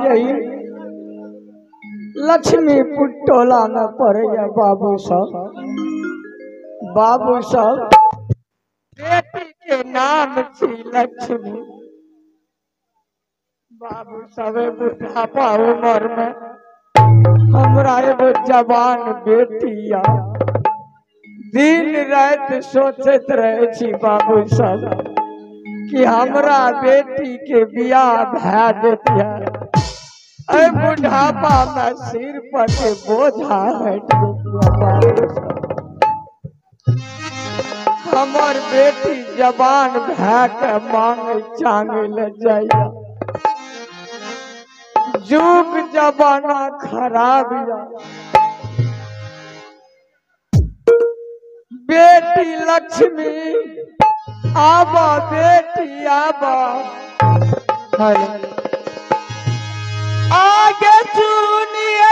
यही लक्ष्मीपुर टोला में पड़े बाबू सब। बाबू सब बेटी के नाम छी लक्ष्मी। बाबू सब बुढ़ापा उम्र में हमरा एगो जवान बेटी या दिन रात सोचैत रहे छी बाबू सब कि हमरा बेटी के बियाह भए जेतिहे, एहि बुढ़ापा में सिर पर के बोझा हटि जेतिहे। बाबू सब हमर बेटी जवान भए के मांगे चांगे ले जाइए। जुग जमाना खराब या बेटी लक्ष्मी आबा बेटी आबा। आगे चुनिया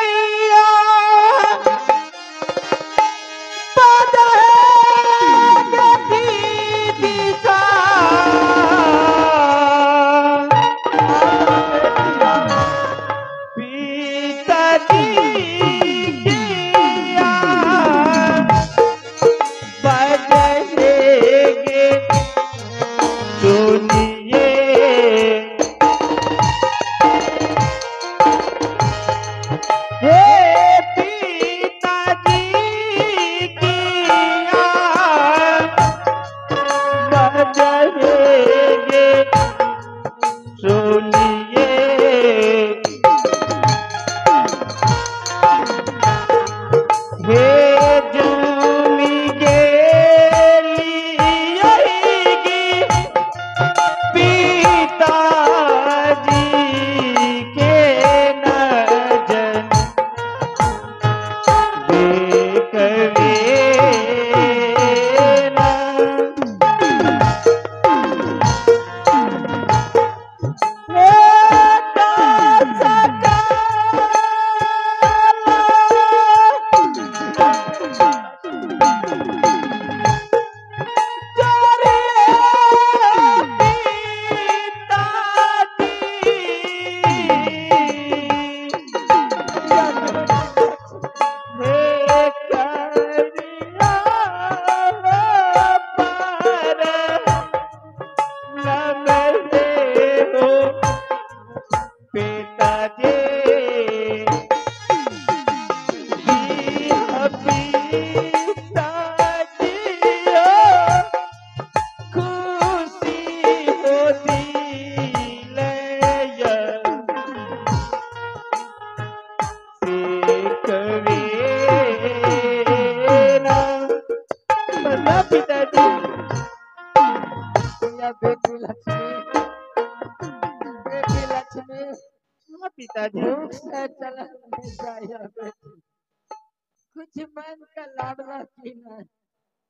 कुछ मन का लाडला की नहीं।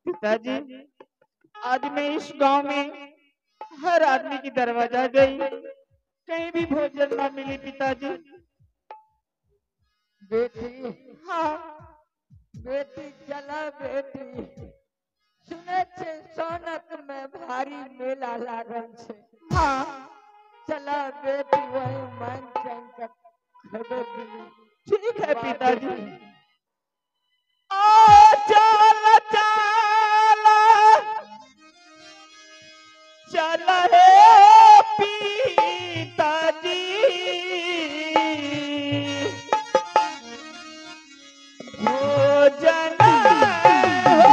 पिताजी आज मैं इस गांव में हर आदमी की दरवाजा गई, कहीं भी भोजन ना मिली। पिताजी बेटी, हाँ बेटी चला बेटी, सुने छे सोनक में भारी मेला लागल छे। हाँ चला बेटी वही मन चैन के खेबे पीबी। ठीक है पिताजी। आ चल चल चल हे पिताजी, भोजन हो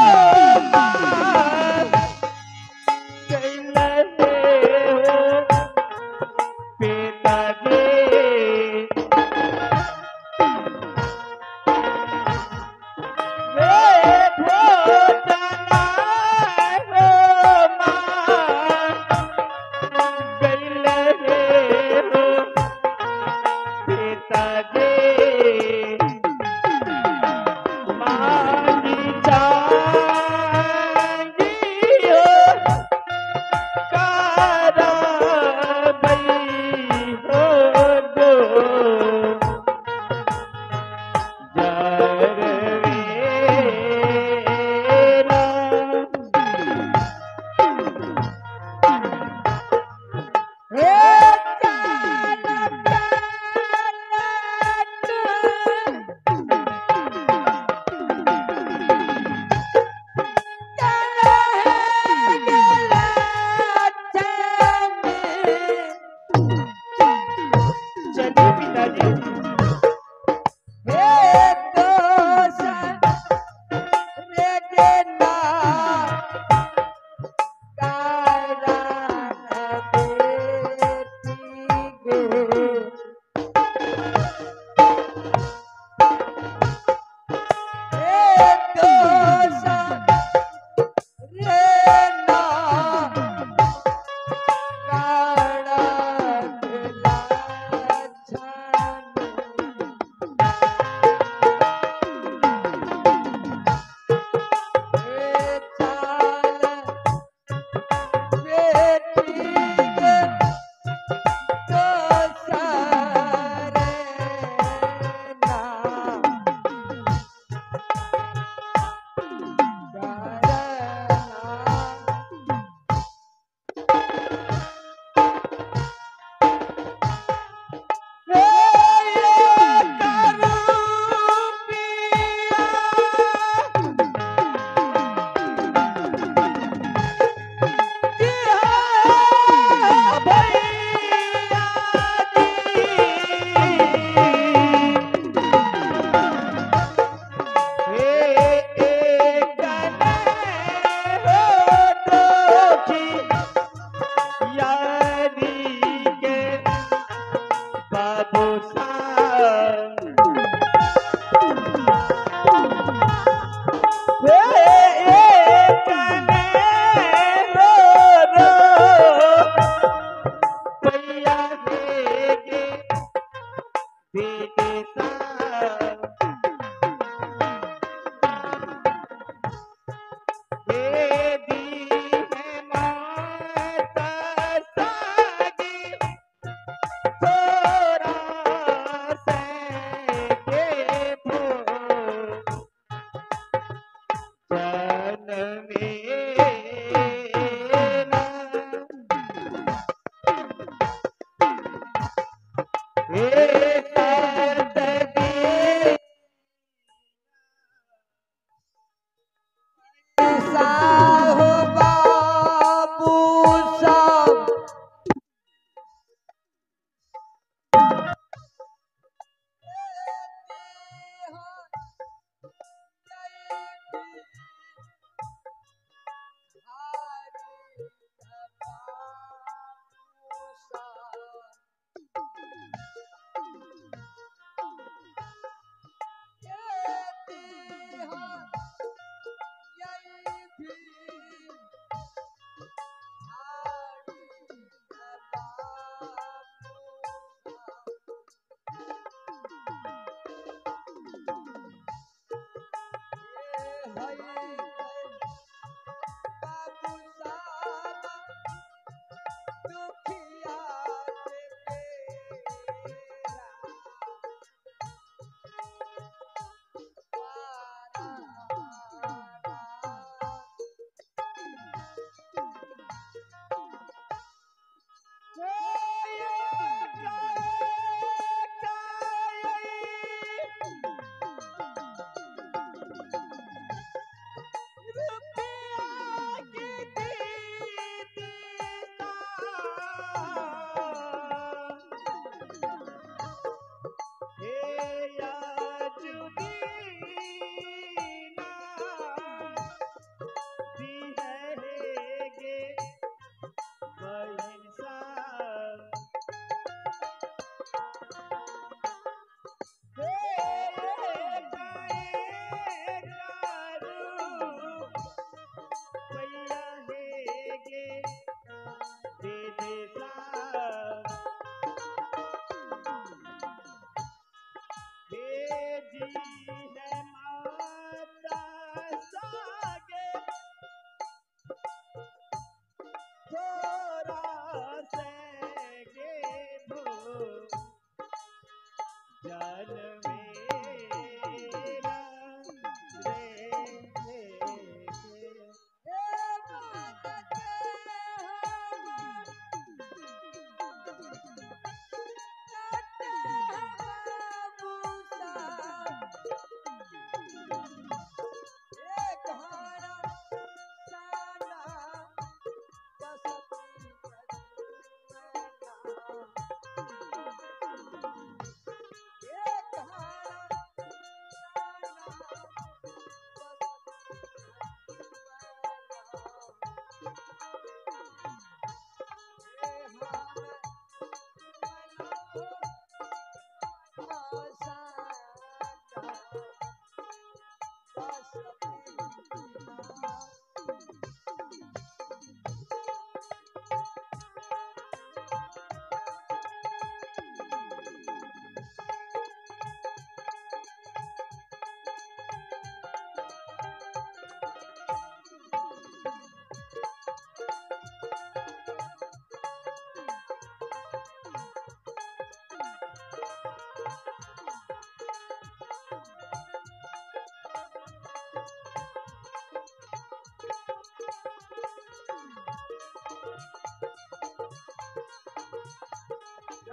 चलिए पिताजी।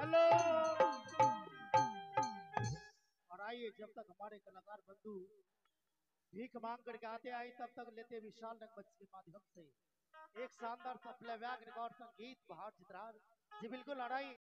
हेलो। और आइए, जब तक हमारे कलाकार बंधु भीख मांग करके आते आए, तब तक लेते विशाल रंगमंच के माध्यम से एक शानदार सा प्लेबैक रिकॉर्ड संगीत बहार चित्रार। जी बिल्कुल, और आइए।